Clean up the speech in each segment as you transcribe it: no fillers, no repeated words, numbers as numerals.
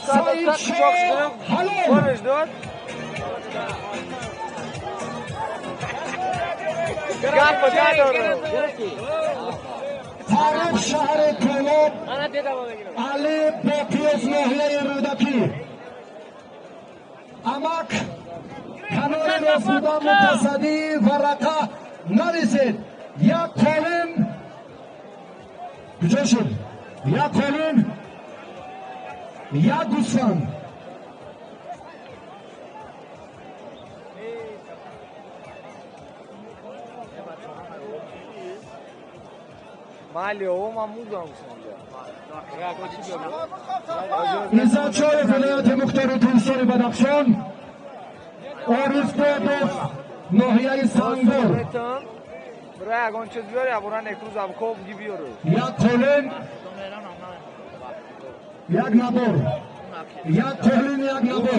Саидшо Ҳалол. Фаррух шаҳри Кӯлоб, Али Бопиев ноҳияи Рӯдакӣ. Амак канори рост буда мутасаддии варақа нависед. Як қолин куҷо шуд? Як қолин, як гӯсфанд. Иззатшоев вилояти Мухтори Кӯҳистони Бадахшон, Ориф Додов ноҳияи Сангвор. Як қолин, як набор. Як қолин, як набор.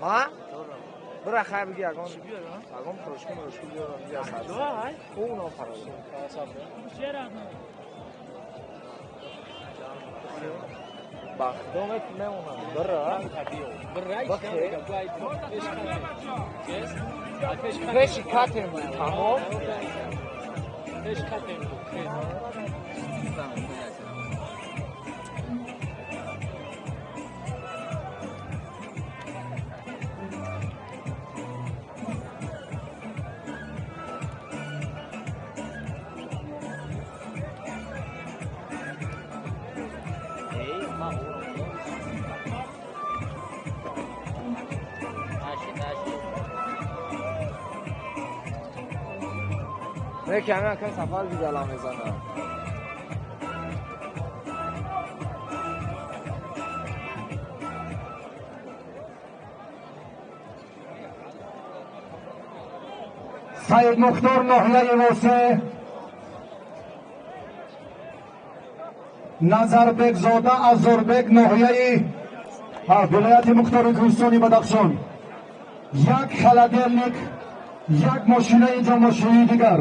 Ма? Бира хай биги ягон. Ягон прошку мрошку биёрам бия сар. Уно фараз. Ба худомет мемонам. Бира. Пеши катем тамом. Пеш катем. کمی کمی سفر بیدلم میزنم. سید مختار ناحیه واسه، نظربек زاده ازوربек ноҳияи вилояти Мухтори Кӯҳистони Бадахшон. Як холодильник, як мошинаи ҷомошӯии дигар.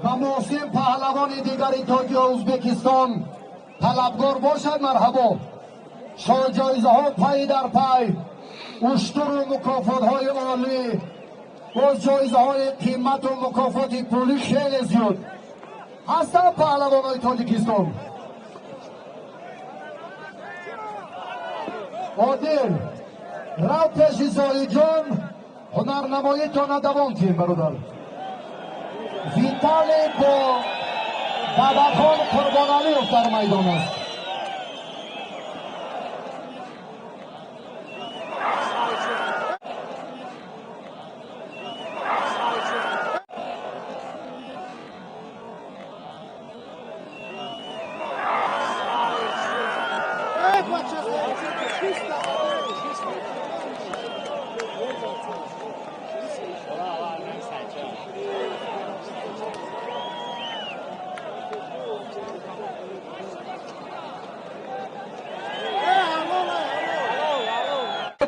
Ба Муҳсин паҳлавони дигари Тоҷио Ӯзбекистон талабгор бошад, марҳабо. Шоҳҷоизаҳо пай дар пай, уштуру мукофотҳои олӣ, боз ҷоизаҳои қимату мукофоти пулӣ хеле зиёд ҳастанд паҳлавонҳои Тоҷикистон. Одил, рав пеши Зоҳидҷон, ҳунарнамоитона давом тиҳем, бародар. Виталий бо Бабахон Қурбоналиев дар майдон аст.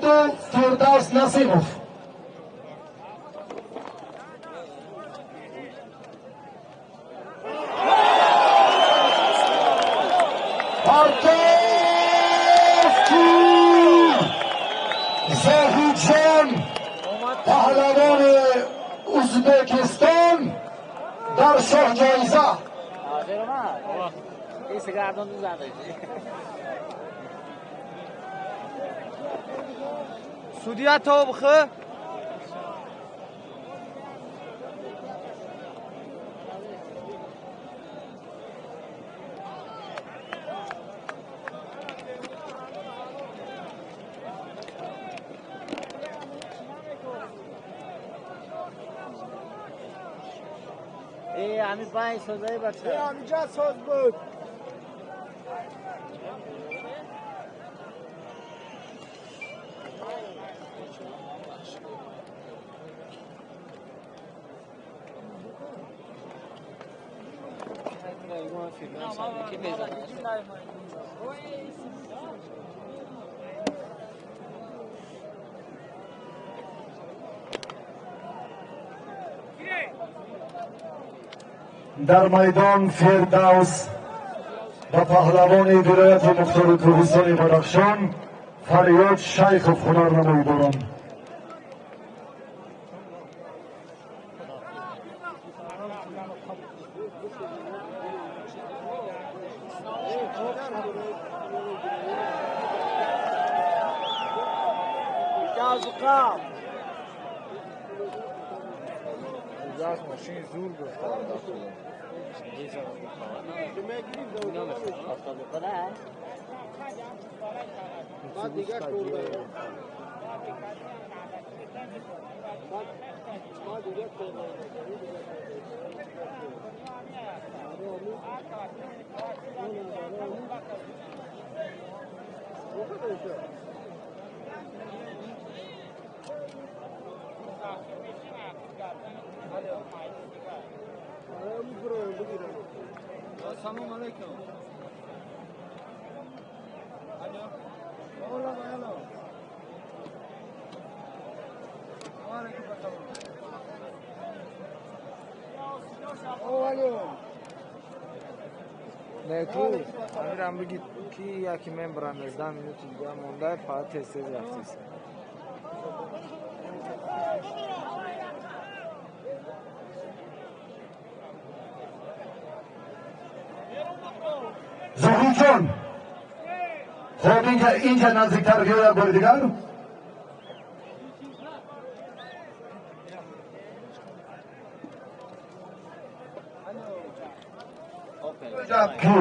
Зоҳиду Фирдавс Насимов. Zohidjon паҳлавони Узбекистон дар шоҳҷоиза. Судья Тобхы. Ами пай созай бача. Ами ҷа соз буд. Дар майдон Фирдавс ба паҳлавони вилояти мухтори Кӯҳистони Бадахшон Фарёд Шайхов ҳунарнамоӣ доранд. Мошини зур гуфтам. Салом алейкум. Алло. Ола, алло. Алейкум ассалом. О, алло. Не ку, амирам бигид ки яки мембран 19 минути дига монда, фақат тез-тез рафтист. Зоҳидҷон, хоб инҷа наздиктар биё як бори дигар. Ки?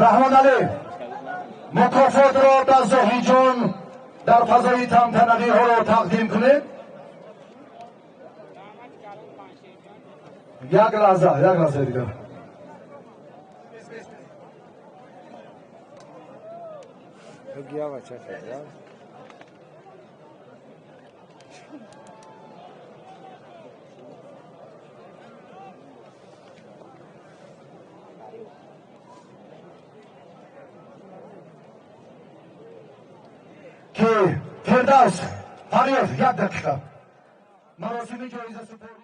Раҳмон Алӣ, мукофотро ба Зоҳиҷон дар фазои тантанавӣ ҳоло тақдим кунед. Як лаҳза, як лаҳза дигар. Гия бача феда. Ки Фирдавс, Фарёд, як дақиқа. Маросими ҷоизасупорӣ.